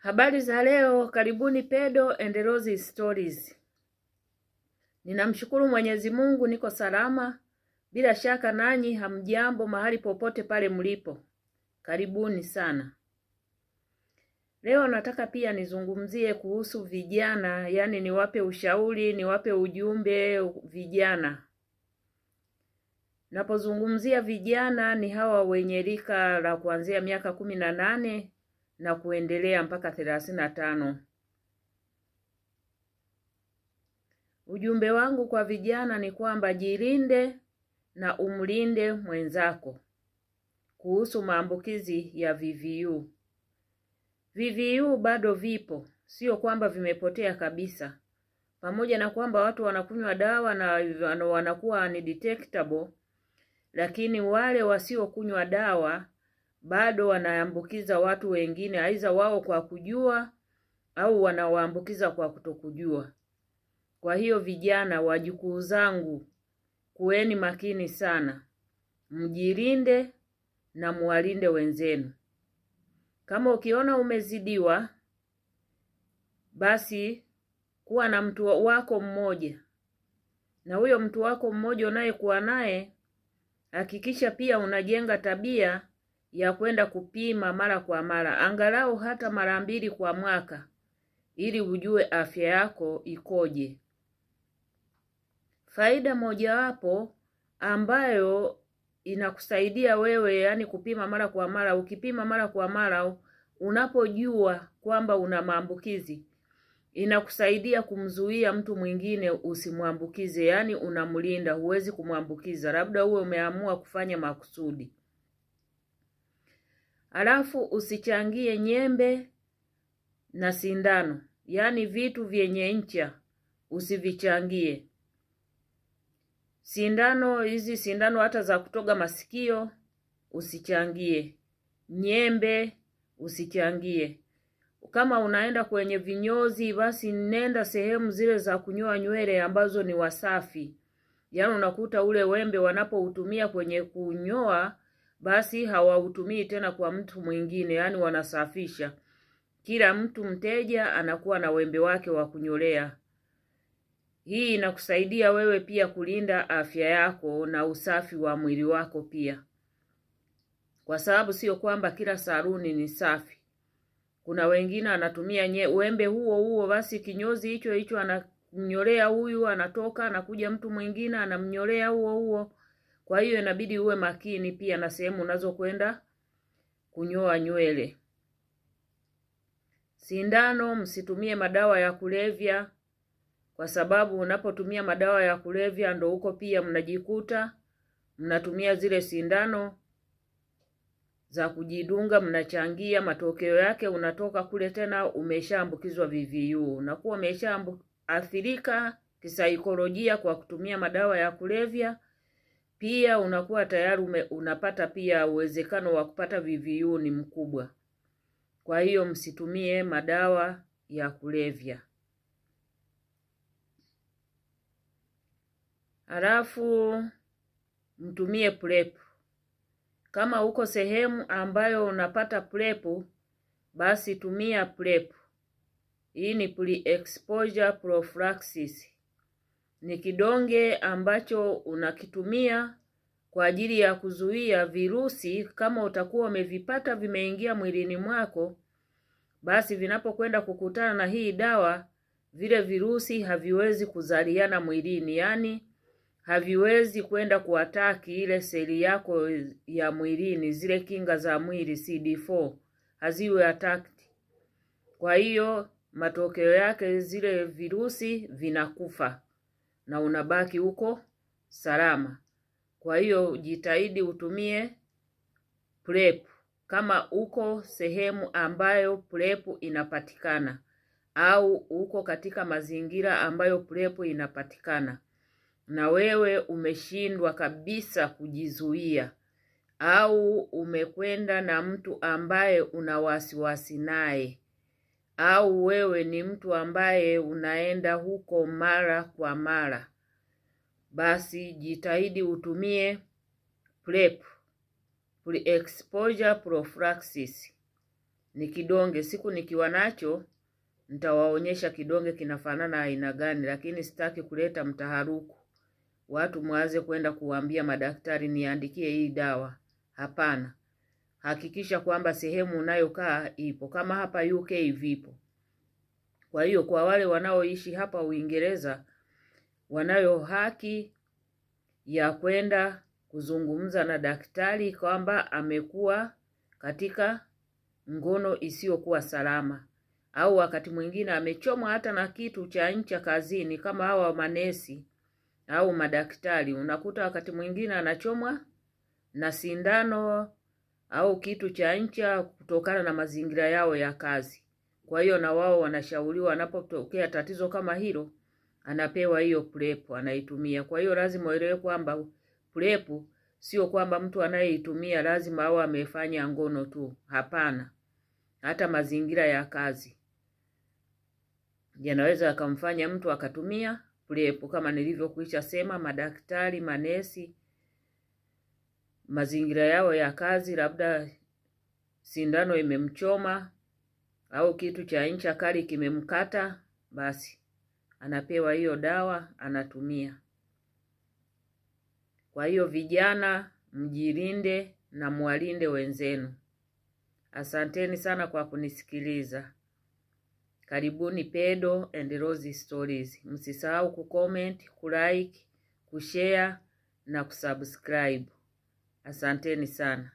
Habari za leo, karibuni Pedo and Rose Stories. Ninamshukuru Mwenyezi Mungu niko salama. Bila shaka nanyi hamjambo mahali popote pale mlipo. Karibuni sana. Leo nataka pia nizungumzie kuhusu vijana, yani niwape ushauri, niwape ujumbe vijana. Napozungumzia vijana ni hawa wenye rika la kuanzia miaka 18 na kuendelea mpaka 35. Ujumbe wangu kwa vijana ni kwamba jilinde na umlinde mwenzako kuhusu maambukizi ya VVU. VVU bado vipo, sio kwamba vimepotea kabisa. Pamoja na kwamba watu wanakunywa dawa na wanakuwa undetectable, lakini wale wasiokunywa dawa bado wanaambukiza watu wengine, aidha wao kwa kujua au wanawaambukiza kwa kutokujua. Kwa hiyo vijana, wajukuu zangu, kuweni makini sana. Mjilinde na muwalinde wenzenu. Kama ukiona umezidiwa, basi kuwa na mtu wako mmoja. Na huyo mtu wako mmoja unayekuwa naye, hakikisha pia unajenga tabia ya kwenda kupima mara kwa mara, angalau hata mara 2 kwa mwaka, ili ujue afya yako ikoje. Faida mojawapo ambayo inakusaidia wewe, yani kupima mara kwa mara, ukipima mara kwa mara unapojua kwamba una maambukizi, inakusaidia kumzuia mtu mwingine usimwambukize, yani unamlinda, huwezi kumwambukiza, labda uwe umeamua kufanya makusudi. Alafu usichangie nyembe na sindano, yani vitu vyenye ncha usivichangie. Sindano hizi, sindano hata za kutoga masikio usichangie, nyembe usichangie. Kama unaenda kwenye vinyozi, basi nenda sehemu zile za kunyoa nywele ambazo ni wasafi. Yani unakuta ule wembe wanapoutumia kwenye kunyoa, basi hawautumii tena kwa mtu mwingine, yani wanasafisha. Kila mtu mteja anakuwa na wembe wake wa kunyolea. Hii inakusaidia wewe pia kulinda afya yako na usafi wa mwili wako pia. Kwa sababu sio kwamba kila saluni ni safi. Kuna wengine anatumia wembe huo huo, basi kinyozi hicho hicho anamnyolea huyu, anatoka anakuja mtu mwingine anamnyolea huo huo. Kwa hiyo inabidi uwe makini pia na sehemu unazokwenda kunyoa nywele. Sindano, msitumie madawa ya kulevya, kwa sababu unapotumia madawa ya kulevya ndo huko pia mnajikuta mnatumia zile sindano za kujidunga, mnachangia. Matokeo yake unatoka kule tena umeshaambukizwa VVU, unakuwa umeshaathirika kisaikolojia kwa kutumia madawa ya kulevya. Pia unakuwa tayari unapata pia uwezekano wa kupata VVU ni mkubwa. Kwa hiyo msitumie madawa ya kulevya. Halafu mtumie PrEP. Kama uko sehemu ambayo unapata PrEP, basi tumia PrEP. Hii ni pre-exposure prophylaxis. Ni kidonge ambacho unakitumia kwa ajili ya kuzuia virusi. Kama utakuwa umevipata vimeingia mwilini mwako, basi vinapokwenda kukutana na hii dawa, vile virusi haviwezi kuzaliana mwilini, yani haviwezi kwenda kuataki ile seli yako ya mwilini, zile kinga za mwili CD4 haziwe attacked. Kwa hiyo matokeo yake zile virusi vinakufa na unabaki huko salama. Kwa hiyo jitahidi utumie PrEP kama uko sehemu ambayo PrEP inapatikana au uko katika mazingira ambayo PrEP inapatikana, na wewe umeshindwa kabisa kujizuia au umekwenda na mtu ambaye una wasiwasi naye, au wewe ni mtu ambaye unaenda huko mara kwa mara, basi jitahidi utumie PrEP, pre-exposure prophylaxis. Ni kidonge, siku nikiwa nacho nitawaonyesha kidonge kinafanana aina gani, lakini sitaki kuleta mtaharuku, watu mwanze kwenda kuwaambia madaktari niandikie hii dawa. Hapana, hakikisha kwamba sehemu unayokaa ipo, kama hapa UK vipo. Kwa hiyo kwa wale wanaoishi hapa Uingereza wanayo haki ya kwenda kuzungumza na daktari kwamba amekuwa katika ngono isiyokuwa salama, au wakati mwingine amechomwa hata na kitu cha ncha kazini, kama hawa manesi au madaktari. Unakuta wakati mwingine anachomwa na sindano au kitu cha ncha kutokana na mazingira yao ya kazi. Kwa hiyo na wao wanashauriwa, wanapotokea tatizo kama hilo, anapewa hiyo PrEP anaitumia. Kwa hiyo lazima uelewe kwamba PrEP sio kwamba mtu anayeitumia lazima awe amefanya ngono tu. Hapana, hata mazingira ya kazi yanaweza akamfanya mtu akatumia PrEP, kama nilivyokwisha sema, madaktari, manesi, mazingira yao ya kazi, labda sindano imemchoma au kitu cha ncha kali kimemkata, basi anapewa hiyo dawa anatumia. Kwa hiyo vijana, mjilinde na mwalinde wenzenu. Asanteni sana kwa kunisikiliza. Karibuni Pedo and Rose Stories. Msisahau kucomment, kulike, kushare na kusubscribe. Asanteni sana.